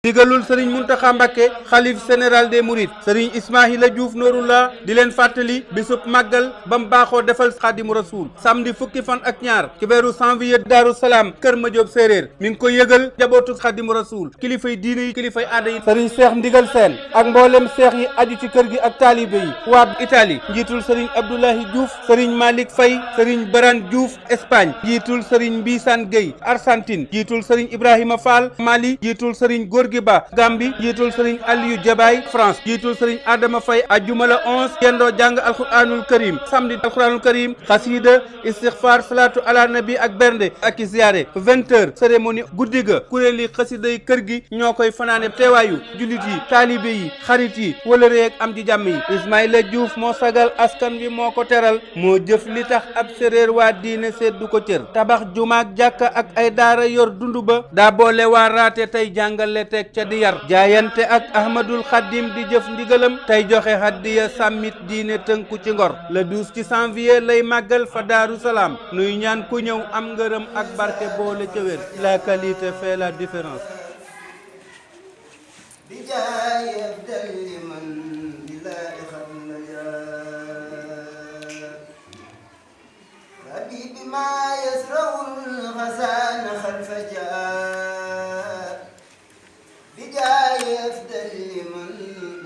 digalul sëriñ Muntaxa Mbàkke xalif général des mourides sëriñ Ismaahila Diouf Noorullah di leen fàttali bisub màggal ba mu baaxoo defal xaadimu rasuul samedi fukki fan ak ñaar ci weeru janvier Daaru Salaam kër Madiop séeréer mi ngi ko yëgal njabootu xaadimu rasuul kilifay diine yi kilifay aada yi sëriñ Seex Ndigal Seen ak mboolem seex yi aju ci kër gi ak taalibe yi waa Italie njiitul sëriñ Abdoulahi Diouf sëriñ Malick Faye sëriñ Baran Diouf Espagne njiitul sëriñ Mbisaan Gueye Argentine njiitul sëriñ Ibrahima Fall Mali njiitul sëriñ Gorgui Ba Gambie njiitul sëriñ Aliou Jabaay France njiitul sëriñ Adama Faye ajjuma la 11 yendoo jàng alquranul karim samedi alquranul karim xasida istixfar salatu ala nabi ak bernde ak i ziyaare 20h cérémonie guddi ga kuréeli xasida yi kër gi ñoo koy fanaane teewaayu jullit yi taalibe yi xarit yi wala réeg am di jàmm yi Ismaïla Diouf moo sagal askan wi moo ko teral moo jëf li tax ab séréer waa diine seddu ko cër tabax jumaak jàkka ak ay daara yor dundu ba daa boole waa raate tey jàngale teg ca di yar jaayante ak Ahmadul Xadim di jëf ndigalam tey joxe hadiya sàmmit diine tënku ci ngor le 12 ci janvier lay màggal fa Daaru Salaam nuy ñaan ku ñëw am ngërëm ak barke boole ca wér la qualité fait la différence ما يزرع الغزال خلف جاء بجاي أفضل من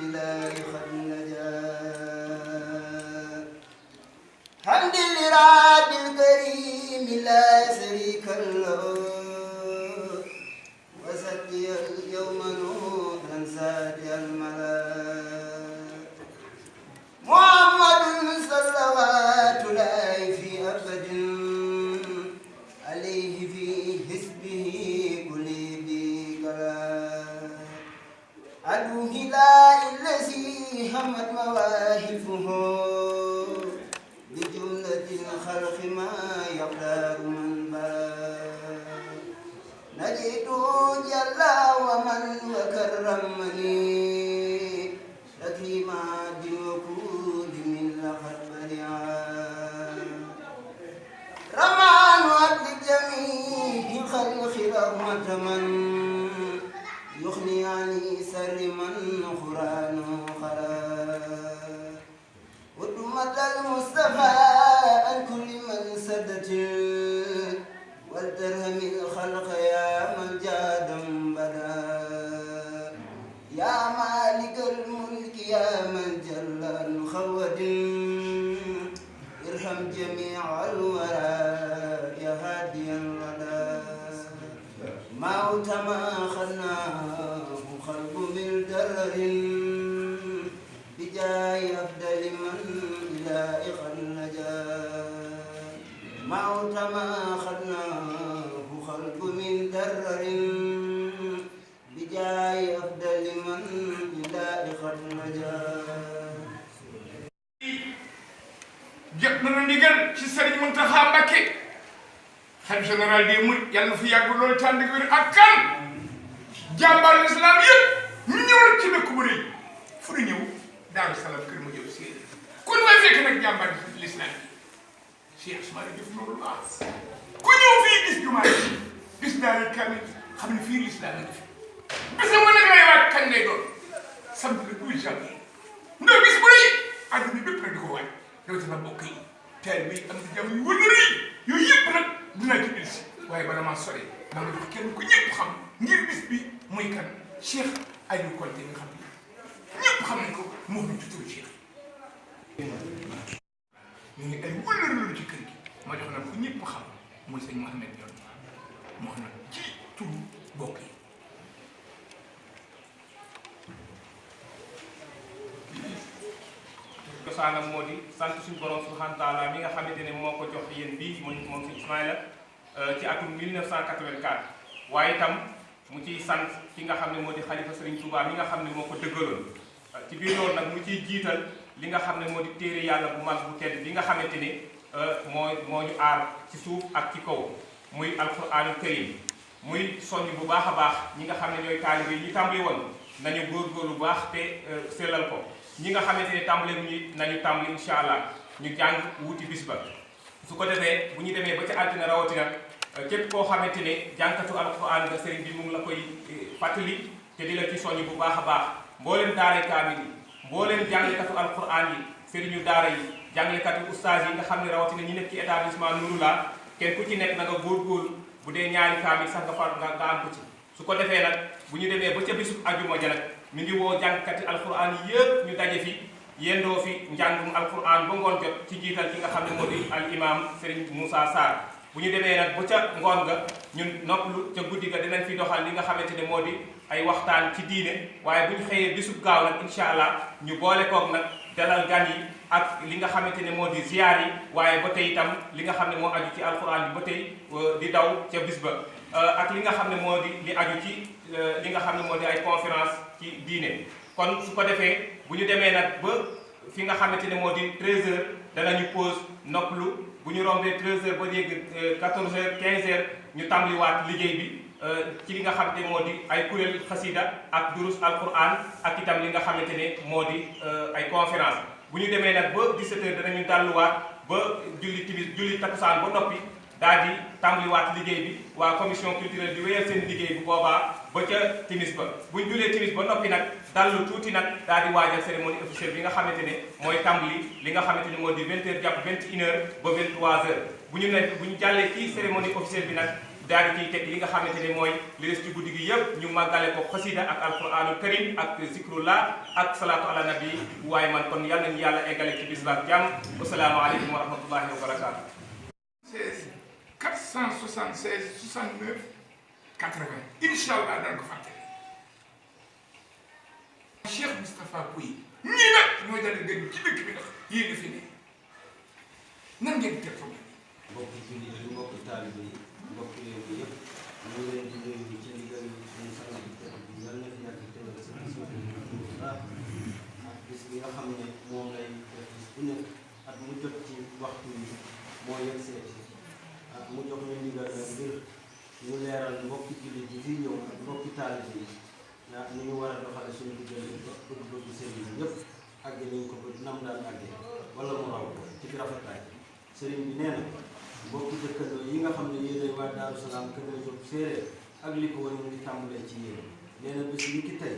إله قد نجا حمد لرب الكريم لا شريك له وسقي اليوم نورا سادي الملا محمد صلوات الله في أبد عليه في حزبه كل بقلا عدو هلال الذي همت مواهبه بجملة الخلق ما يقدر من بلا نجد جل ومن وكرمني تكريما بوقود من لقد بريا رمان وقت جميع خلق رحمة من يغني عن سر من قرآن خرا ودمة المصطفى عن كل من سدت والدرهم الخلق يا من جاد بدا يا مالك الملك يا من جل عن خود ارحم جميع الورى يا هادي الردى موت ما خلناه خلق من درر بجاي أفضل من إله النجا موت ما خلناه خلق من درر بجاي أفضل من إله النجا jot nañu ndigal ci Sëriñ Muntaxa Mbàkke xalifa général des mourides yàlla na fi yàgg loolu tànn ak wér ak kan jàmbaar lislaam yëpp ñu ñëw rek ci dëkk bu rëy fu ñu ñëw Daaru Salaam kër Madiop séeréer ku ñu may fekk nag jàmbaar lislaam yi Cheikh Ismaïla Diouf Noorullah ku ñëw fii gis jumaa yi gis daal kamil xam ne fii lislaam yi fi bis na nag lay waaj kañ lay doon samedi le 12 janvier ndax bis bu rëy àdduna bépp nag di ko waaj rawatina mbokk yi teel bi am na jàmm yu wëndu rëy yooyu yëpp nag dinaa ci bil si waaye bala maa sore maa ngi jox kenn ku ñëpp xam ngir bis bi muy kan Cheikh Aliou Konté nga xam ne ñëpp xam nañ ko moo ñu tudd Cheikh ñu ngi ay wëllëri loolu ci kër gi ma jox nag ku ñëpp xam muy sëñ Mouhamed Dione moo xam nag ci turu mbokk yi cosaanam moo di sant suñu borom subhanahu wa taala mi nga xamante ne moo ko jox yéen bii moom si Ismaïla ci atum 1984 waaye itam mu ciy sant ki nga xam ne moo di xalifa Serigne Touba mi nga xam ne moo ko dëggaloon ci biir loolu nag mu ciy jiital li nga xam ne moo di téere yàlla bu mag bu tedd bi nga xamante ne moo ñu aar ci suuf ak ci kaw muy alquranul karim muy soññ bu baax a baax ñi nga xam ne ñooy taalibe yi ñu tàmbali woon nañu góorgóorlu bu baax te sellal ko ñi nga xamante ne tàmbale ñu nañu tàmbali incha allah ñu jàng wuti bis ba su ko defee bu ñu demee ba ca àddina rawatina képp koo xamante ne jànkatu alquran nga sëriñ bi mu ngi la koy fàttali te di la ci soññ bu baax a baax mbooleem daara kaamil yi mbooleem jàngalekatu alquran yi sëriñu daara yi jàngalekatu ustaas yi nga xam ne rawatina ñi nekk ci établissement Nouroullah kenn ku ci nekk na nga góorgóorlu bu dee ñaari kaamil sax nga am ko ci su ko defee nag bu ñu demee ba ca bisub ajuma ja nag mi ngi woo jàngkati alquran yi yëpp ñu daje fi yendoo fi njàngum alquran ba ngoon jot ci jiital ki nga xam ne moo di al imam Serigne Moussa Sarr bu ñu demee nag ba ca ngoon ga ñun noppalu ca guddi ga dinañ fi doxal li nga xamante ne moo di ay waxtaan ci diine waaye bu ñu xëyee bisub gaaw nag incha allah ñu boole koog nag dalal gan yi ak li nga xamante ne moo di ziyaar yi waaye ba tey itam li nga xam ne moo aju ci alquran bi ba tey di daw ca bis ba ak li nga xam ne moo di li aju ci li nga xam ne moo di ay conférence ci diine kon su ko defee bu ñu demee nag ba fi nga xamante ne moo di 13h danañu pause noppalu bu ñu rombee 13h ba léegi 14h 15h ñu tàmbaliwaat liggéey bi ci li nga xamante ne moo di ay kuréel xasida ak durus alquran ak itam li nga xamante ne moo di ay conférence bu ñu demee nag ba 17h danañu dalluwaat ba julli takkusaan ba noppi daal di tàmbaliwaat liggéey bi waa commission culturelle di wéyal seen liggéey bu boobaa ba ca timis ba bu ñu julee timis ba noppi nag dallu tuuti nag daal di waajal cérémonie officielle bi nga xamante ne mooy tàmbali li nga xamante ne moo di 20h jàpp 21h ba 23h bu ñu jàllee ci cérémonie officielle bi nag daal di ciy teg li nga xamante ne mooy li des ci guddi gi yëpp ñu màggale ko xasida ak alquranul karim ak zikrullah ak salaatu ala nabi waaye man kon yàlla nañu yàlla eggale ci bis ba ak jàmm asalaamaaleykum wa rahmatullahi wa barakaatu. 476 69 80 incha allah daan ko fàttali Cheikh Moustapha Pouye ñii nag ñoo daan gën ci dëkk bi ndax yéen a fi ne nan ngeen di teg foofu. mbokki jullit yi mbokki taalibe yi mbokki réew mi yëpp ñu ngi leen di nuyu ci ndigal suñu sang bi tedd bi yal na fi yàgg teewal sa ak bis bi nga xam ne moom lay def bis bu nekk at mu jot ci waxtu yi moo yegg seeti mu jox ñu ndigal nag ngir ñu leeral mbokki jullit yi fi ñëw ak mbokki taalibe yi ni ñu war a doxale suñu diggante bëgg-bëgg sëriñ bi ñëpp àgge nañ ko ba nam daan àgge wala mu raw ko ci rafetaay sëriñ bi nee na mbokki dëkkandoo yi nga xam ne yéenay waa Daaru Salaam Kër Jóob séeréer ak li ko war ñu ngi tàmbalee ci yéen nee na bés ni ki tey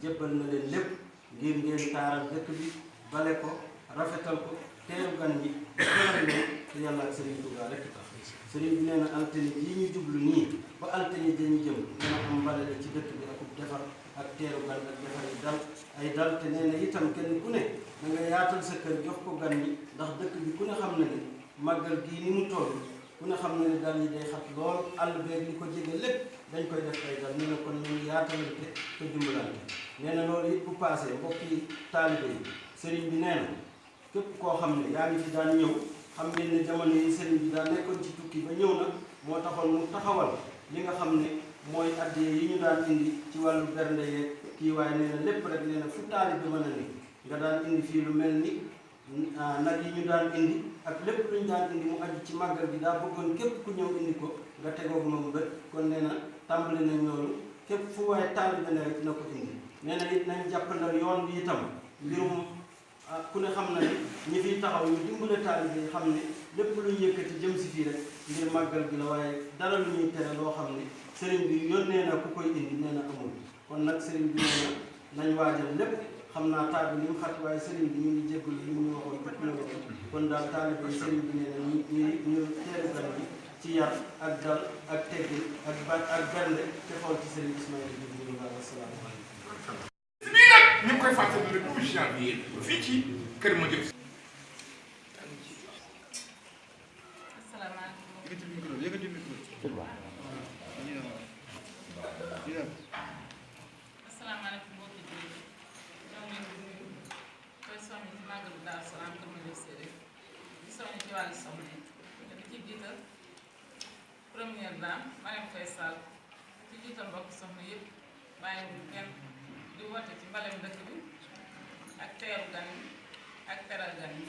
jébbal na leen lépp ngir ngeen taaral dëkk bi bale ko rafetal ko teeru gan ñi teral leen te yàlla ak sëriñ Tuubaa rekk tax sëriñ bi nee na altine yi ñu jublu nii ba altine dañu jëm dina am mbale la ci dëkk bi ak defar ak teeru gan ak defar ay dal te nee na itam kenn ku ne da nga yaatal sa kër jox ko gan ñi ndax dëkk bi ku ne xam na ne màggal gii ni mu toll ku ne xam na ne dal yi day xat lool àll beeg li ko jege lépp dañ koy def ay dal nee na kon ñu yaatalante te dimbalante nee na loolu it bu paasee mbokki taalibe yi sëriñ bi nee na képp koo xam ne yaa ngi fi daan ñëw xam ngeen ne jamono yi sëriñ bi daa nekkoon ci tukki ba ñëw nag moo taxoon mu taxawal li nga xam ne mooy addiya yi ñu daan indi ci wàllu bernde yeeg kii waaye nee na lépp rek nee na fu taalibe mën a ne nga daan indi fii lu mel ni nag yi ñu daan indi ak lépp lu ñu daan indi mu aju ci màggal bi daa bëggoon képp ku ñëw indi ko nga tegoog moom bët kon nee na tàmbali nañ loolu képp fu waaye taalibe ne rek na ko indi nee na it nañ jàppandal yoon bi itam mbirum ku ne xam na ne ñi fiy taxaw ñu dimbale taalibe yi xam ne lépp lu ñu yëkkati jëm si fii rek ngir màggal gi la waaye dara lu ñuy tere loo xam ne sëriñ bi yónnee na ku koy indi nee na amul kon nag sëriñ bi nee na nañ waajal lépp xam naa taal bi li mu xat waaye sëriñ bi ñu ngi jégalu li ñu waxoon fekk na ko kon daal taalibe yi sëriñ bi nee na ñu teeru gan bi ci yar ak dal ak teggin ak bernde te xool ci sëriñ Ismaïla Diouf ñu ngi asalaamaaleykum. bii nag ñu ngi koy fàttali le 12 janvier fii ci Kër Madiop. asalaamaaleykum mbokki jullit ñoo ngi leen di nuyu koy soññ ci màggalu Daaru Salaam Kër Madiop séeréer di soññ ci wàllu soxna yi te di ci jiital première dame Marième Faye Sall ci jiital mbokk soxna yëpp bàyyi wu kenn di woote ci mbalem dëkk bi ak teeru gan yi ak teral gan yi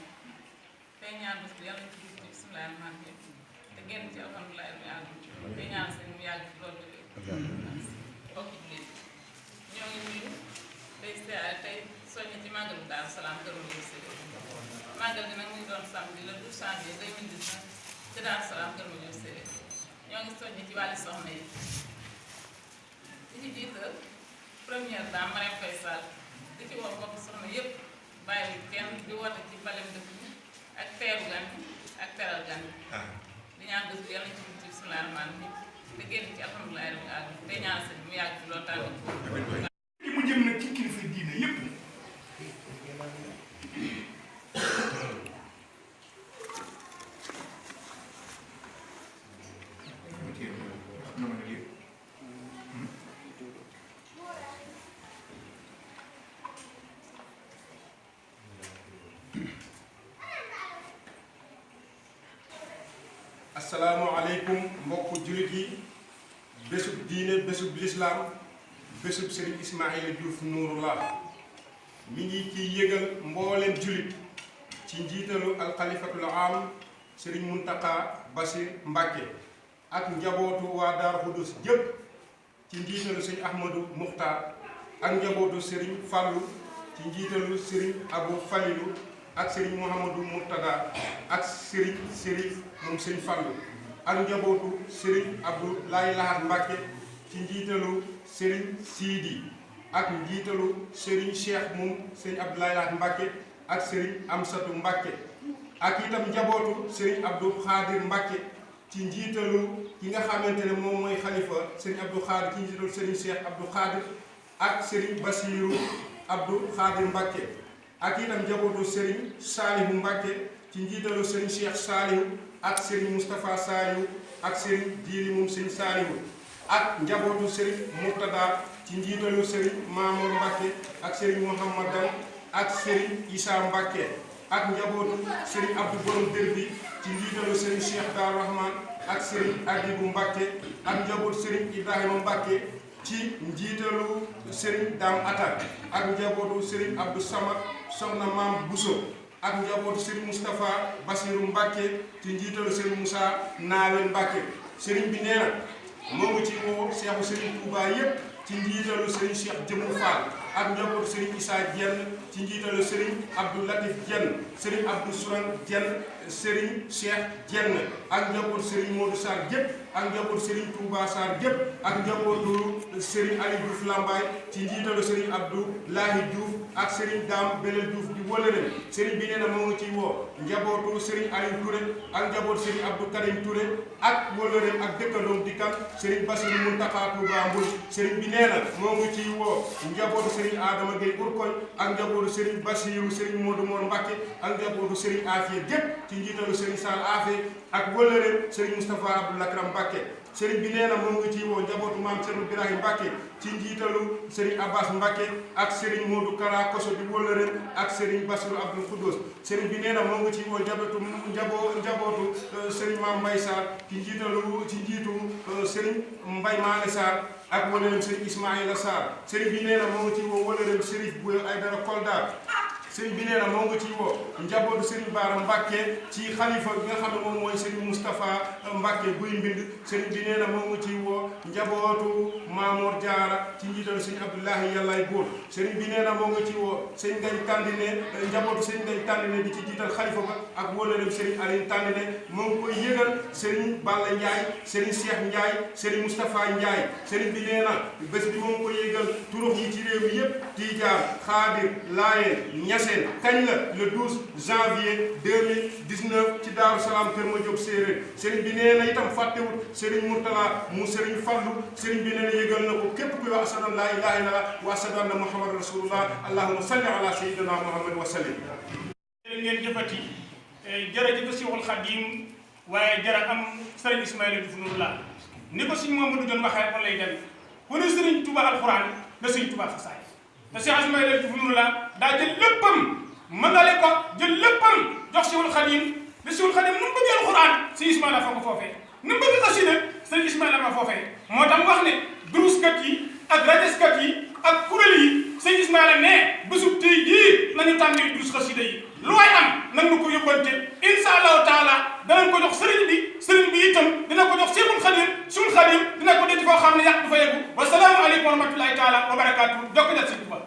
tey ñaan bés bi yàlla ci gis ci bismillaahi rahmaani rahiim te génn ci alhamdulilah rabbil aalamiin tey ñaan seen mu yàgg ci loolu mbokki jullit ñoo ngi nuyu tey tey soññi ci màggalu Daaru Salaam Kër Madiop séeréer màggal gi nag mu ngi doon samedi le 12 janvier 2019 ci Daaru Salaam Kër Madiop séeréer ñoo ngi soññi ci wàllu soxna yi di ci jiital première dame Marième Faye Sall di ci woo mbokk soxna yëpp bàyyi kenn di woote ci balem dëkk bi ak teeru gan ak teral gan di ñaan bés bi yàlla ci ci bismilaahi rahmaani rahiim te génn ci alhamdulilah rabbil aalamiin te ñaan sëñ mu yàgg fi loolu tamit li mu jëm nag ci kilifa diine yëpp asalaamaaleykum mbokku jullit yi bésub diine bésub lislaam bésub Serigne Ismaïla Diouf Nouroullah mi ngi ciy yëgal mbooleem jullit ci njiitalu alxalifatul am Serigne Mountakha Bassir Mbacké ak njabootu waa Daaru Xuddus jëpp ci njiitalu Serigne Ahmadou Muxtaar ak njabootu Serigne Fallou ci njiitalu Serigne Abou Falilou ak Serigne Mouhamadou Murtada ak Serigne Serif moom Serigne Fallou ak njabootu Serigne Abdou Laye Lahat Mbacké ci njiitalu Serigne Sidi ak njiitalu Serigne Cheikh moom Serigne Abdou Laye Lahat Mbacké ak Serigne Amsatou Mbacké ak itam njabootu Serigne Abdou Khadir Mbacké ci njiitalu ki nga xamante ne moom mooy xalifa Serigne Abdou Khadir ci njiitalu Serigne Cheikh Abdou Khadir ak Serigne Bassirou Abdou Khadir Mbacké ak itam njabootu Serigne Salihu Mbacké ci njiitalu Serigne Cheikh Salihu ak Serigne Moustapha Salihu ak Serigne Djili moom Serigne Salihu ak njabootu Serigne Murtada ci njiitalu Serigne Mamour Mbacké ak Serigne Mouhamadan ak Serigne Issa Mbacké ak njabootu Serigne Abdou Borom Derbi ci njiitalu Serigne Cheikh Darou Rahman ak Serigne Adibou Mbacké ak njabootu Serigne Ibrahima Mbacké ci njiitalu Serigne Dame Atta ak njabootu Serigne Abdou Samad soxna Maam Bousso ak njabootu Serigne Moustapha Bassirou Mbacké ci njiitalu Serigne Moussa Naawel Mbacké Serigne bi nee na moo ngi ci woo Seexu Serigne Touba yépp ci njiitalu Serigne Cheikh Jëmu Fall ak njabootu Serigne Issa Diène ci njiitalu Serigne Abdou Latif Diène Serigne Abdou Souran Diène Serigne Cheikh Diène ak njabootu Serigne Modou Sarr gépp ak njabootu Serigne Touba Sarr gépp ak njabootu Serigne Ali Diouf Lambaye ci njiitalu Serigne Abdou Lahi Diouf ak Serigne Dame Belel Diouf di wëlëre Serigne bi nee na moo ngi ciy woo njabootu Serigne Aliou Touré ak njabootu Serigne Abdou Karim Touré ak wëlëreem ak dëkkandoom di kan Serigne Bassirou Mountakha Touba Mboul Serigne bi nee na moo ngi ciy woo njabootu Serigne Adama Gueye Urkoñ ak njabootu Serigne Bassirou Serigne Modou Mor Mbacké ak njabootu Serigne Afia gépp ci njiitalu Serigne Sall Afia ak wëlëreem Serigne Moustapha Abdou Lakram Mbacké Serigne bi nee na moo ngi ciy woo njabootu Maam Cerno Birahim Mbacké ci njiitalu Serigne Abbas Mbacké ak Serigne Modou Kara Koso di wëlëreem ak Serigne Bassirou Abdou Khoudoss Serigne bi nee na moo ngi ciy woo njabootu Serigne Mame Mbaye Sarr ci njiitu Serigne Mbaye Mané Sarr ak wëlëreem Serigne Ismaïla Sarr Serigne bi nee na moo ngi ciy woo wëlëreem Serif Bouye Aïdara Kolda Serigne bi nee na moo ngi ciy woo njabootu Serigne Bara Mbacké ci xalifa bi nga xam ne moom mooy Serigne Moustapha Mbacké Guy Mbind Serigne bi nee na moo ngi ciy woo njabootu Mamour Diarra ci njiitalu Serigne Abdoulahi Yàllaay Góor Serigne bi nee na moo ngi ciy woo Serigne Ngagne Tandine njabootu Serigne Ngagne Tandine di ci jiital xalifa ba ak wóolëreem Serigne Aline Tandine moo ngi koy yëgal Serigne Balla Ndiaye Serigne Cheikh Ndiaye Serigne Moustapha Ndiaye Serigne bi nee na bés bi moo ngi koy yëgal turux yi ci réew mi yépp Tidiane Khadir Laayeen kañ la le 12 janvier 2019 ci Daaru Salaam Kër Madiop Séeréer Serigne bi nee na itam fàttewut Serigne Mourtala mu Serigne Fallou Serigne bi nee na yëgal na ko képp kuy wax ashhadu an laa ilaaha illallaah wa ashhadu anna Muhammadan rasulullah allahumma salli ala sayyidina Muhammad wa sallim. ngeen jëfati jërëjëf Seexul Xadiim waaye jërë am Serigne Ismaïla Diouf Nouroullah ni ko suñu Mamadou doon waxee rek lay dem ku ne Serigne Touba alxuraan da Serigne Touba fasaay te Cheikh Ismaïla Diouf Nouroullah daa jël léppam mënale ko jël léppam jox Seexul Xadiim te Seexul Xadiim nu mu bëggee alxuraan si Ismaïla fa ko foofee nu mu bëgg xasida Serigne Ismaïla ma foofee moo tax wax ne duruskat yi ak rajaskat yi ak kuréel yi Serigne Ismaïla ne bésub tey jii nañu tàmbali durus xasida yi lu waay am nag ma ko yóbbante insha allahu taala danañ ko jox sëriñ bi itam dina ko jox Seexul Xadiim dina ko denc foo xam ne yàq du fa yeggu wa salaamu aleykum wa rahmatullahi taala wa barakaatu jokk jat si tuba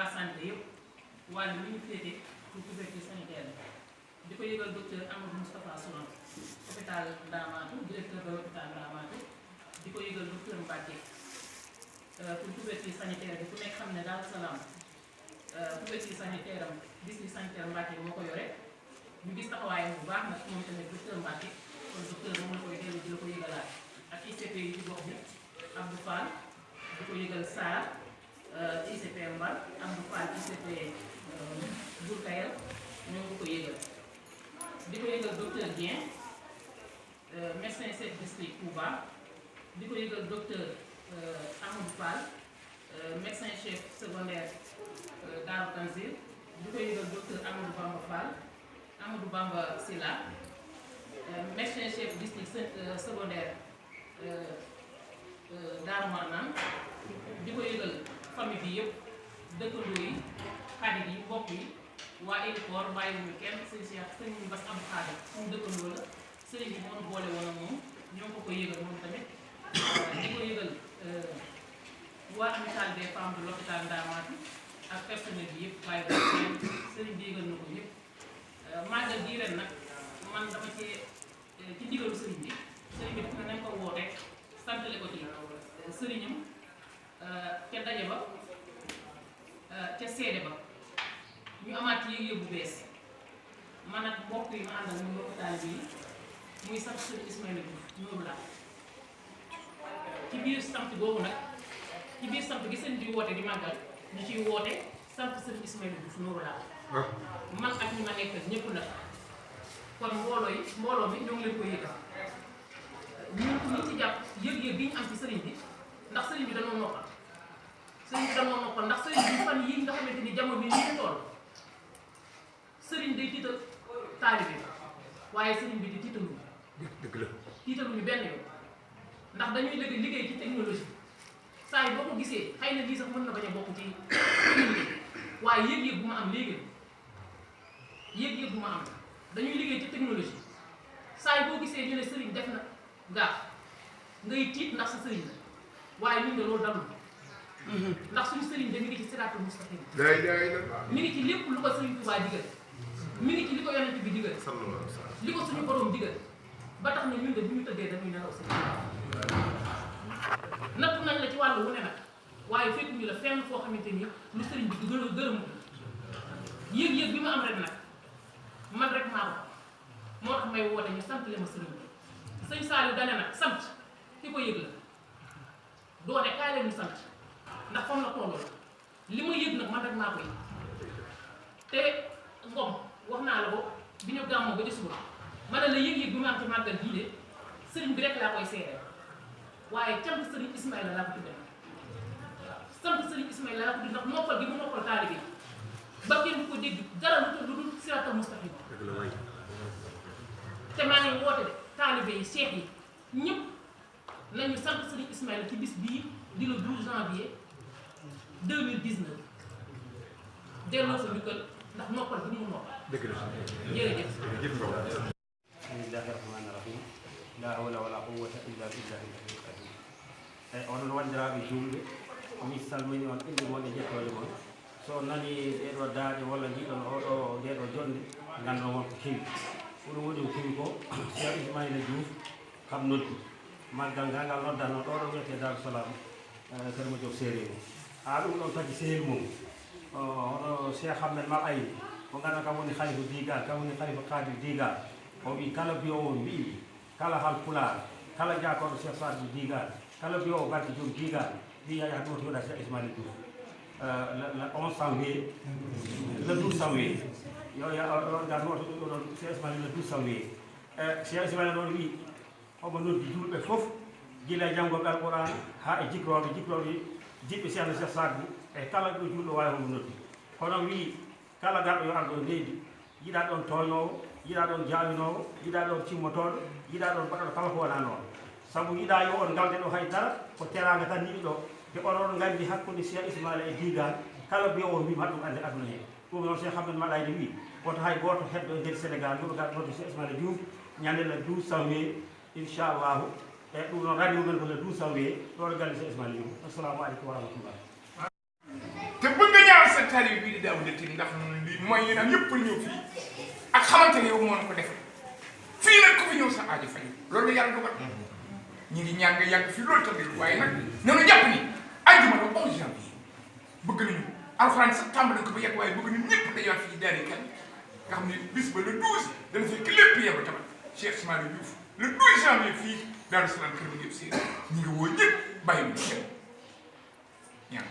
waa santé yëpp wàllu li ñu féete pour couverture sanitaire di ko yëgal docteur Amadou Moustapha Souran hôpital Ndamatou directeur de l'hôpital Ndamatou di ko yëgal docteur Mbacke pour couverture sanitaire bi ku nekk xam ne Daaru Salaam couverture sanitaire am district sanitaire Mbacke moo ko yore ñu gis taxawaayam bu baax nag moom tamit docteur Mbacke kon docteur moom la koy dellu di la ko yëgalaat ak ICP yi ci gox bi Abdou Fall di ko yëgal Sarr ICP Mbar Abdou Fall ICP Bourkayel ñoo ngi ko yëgal di ko yëgal docteur Dieng médecin chef district Touba di ko yëgal docteur Amadou Fall médecin chef secondaire Darou Tanzil di ko yëgal docteur Amadou Bamba Fall Amadou Bamba Silla médecin chef district secondaire Darou Marnane di ko yëgal famille bi yëpp dëkkandoo yi xarit yi mbokk yi waa Héliport bàyyiwuñu kenn sëñ Cheikh sëñ Bass Abdou Khadir suñu dëkkandoo la sëriñ bi moo boole woon ak moom ñoo ngi ko yëgal moom tamit di ko yëgal waa amicale des femmes de l'hôpital Ndamatou ak personnel bi yëpp waaye daal sëriñ bi yëgal na ko ñëpp màggal gii ren nag man dama ci ndigalu sëriñ bi ne nañ ko woote santale ko ci sëriñam ca daje ba ca seede ba ñu amaat yëg-yëg bu bees man ak mbokk yi ma àndal muy hôpital bi muy sant sëriñ Ismaïla Diouf ñoom la ci biir sant boobu nag ci biir sant gi sëriñ bi woote di màggal ñu ciy woote sant sëriñ Ismaïla Diouf Nourou la man ak ñi ma nekk ñëpp nag kon mbooloo mi ñoo ngi leen ko yëgal ñu ci jàpp yëg-yëg bi ñu am ci sëriñ bi ndax sëriñ bi dañoo noppal ndax sëriñ bi fan yi nga xamante ni jamono bi ñu toll sëriñ day tiital taalibe bi waaye sëriñ bi di tiitaluñu dëgg la tiitaluñu benn yoon ndax dañuy liggéey ci technologie saa yi boo ko gisee xëy na lii sax mën na bañ a bokk ci waaye yëg-yëg bu ma am léegi yëg-yëg bu ma am dañuy liggéey ci technologie saa yi boo gisee ñu ne sëriñ def na gaaf ngay tiit ndax sa sëriñ la waaye ñun de loolu dalul ndax suñu sëriñ de mi ngi ci siraatul mustaqim mi ngi ci lépp lu ko sëriñ Tuubaa digal mi ngi ci li ko yonent bi digal li ko suñu borom digal ba tax na ñun de bu ñu tëddee dañuy nelaw sëriñ natt nañ la ci wàllu wu ne nag waaye fekk ñu la fenn foo xamante ni lu sëriñ bi du gërëm yëg-yëg bi ma am rek nag man rek maa ko moo tax may woote ñu sant le ma sëriñ bi sëñ Saliou dane nag sant ki ko yëg la doone kaay leen ñu sant ndax fam la tolloo li ma yëg nag man rek maa ko yëg te ngom wax naa la ko bi ñu gàmmoo ba ci suba ma ne la yëg-yëg bi ma am ci màggal bii de sëriñ bi rek laa koy seede waaye cant sëriñ Ismaïla laa ko tuddee sant sëriñ Ismaïla laa ko tuddee ndax noppal gi mu noppal taalibe ba kenn du ko dégg dara lu dul siraatal mustaqim te maa ngi woote de taalibe yi cheikh yi ñëpp nañu sant sëriñ Ismaïla ci bis bii di le 12 janvier 2019 delloo sa njukkal ndax noppal bi mu noppal. dëgg la jërëjëf. bismillahi rahmani rahim la hawla wala quwwata illa billahi al-aliyyil azim oɗon wandiraɓe julɓe mi salmini on inde moon e jettode moon so nani ɗeɗo daaƴe walla jiɗon oɗo ndeɗo jonde ganndo moon ko kewi ko ɗum woni ko kewi ko Cheikh Ismaïla Diouf kam noddi maggal ngal noddatno ɗoɗo wiyete Darou Salam Kër Madiop Séréer ɗum ɗon tagi sehil mum hono Cheikh Ahmed Mal Ayni mo ganduɗa kam woni halifa digal kam woni halifa kadir digal o wi kala biyowo mbiɗi kala hal pulaar kala jakoɗo Cheikh Sadou digal kala biyowo barke joom digal ɗi yaya ɗum to yoɗa Cheikh Ismaïla Diouf le 11 janvier le 12 janvier yo garnoto ɗum ɗon Cheikh Ismaïla le 12 janvier Cheikh Ismaïla ɗon wi omo noddi julɓe fof gila e janngoɓe alquran ha e jikroɓe jiɓɓe Cheikh Cheikh Sadou e kala ɗo julɗo wawi homo noddi kono wi kala garɗo yo arɗo leydi yiɗa ɗon toñowo yiɗa ɗon jawinowo yiɗa ɗon timmotoɗo yiɗa ɗon mbaɗɗo kala ko wona noon saabu yiɗa yo on galde ɗo haydara ko teranga tan yiɗi ɗo te onon gandi hakkude Cheikh Ismaïla e digal kala biyowo mbima ɗum ande aduna he ɗum noon Cheikh Ahmed Maɗayde wi woto hay goto heddo e nder Sénégal yoɓe gar nodde Cheikh Ismaïla Diouf ñande le 12 janvier inchallahu e ɗum noon radio men ko le 12 janvier ɗo galle Cheikh Ismaïla Diouf assalamu aleykum wa rahmatullah te bëgg ñaar sa taalibe bii di daaw dëtti ndax li mooy yi naan yëpp ñëw fii ak xamante ne yow moo na ko defal fii nag ku fi ñëw sa aajo fay loolu la yàlla dogal ñu ngi ñaan nga yàgg fii loolu tamit waaye nag nanu jàpp ni àjjuma la 11 janvier bëgg nañu alxuraan sax tàmbali ko ba yegg waaye bëgg nañu ñëpp dañuy wax fii daari kan nga xam ne bis ba le 12 dana fekk lépp yemb tamit Cheikh Ismaïla Diouf le 12 janvier fii Daaru Salaam kër ma yëpp seen ñu ngi woo ñëpp bàyyi mu kenn ñaan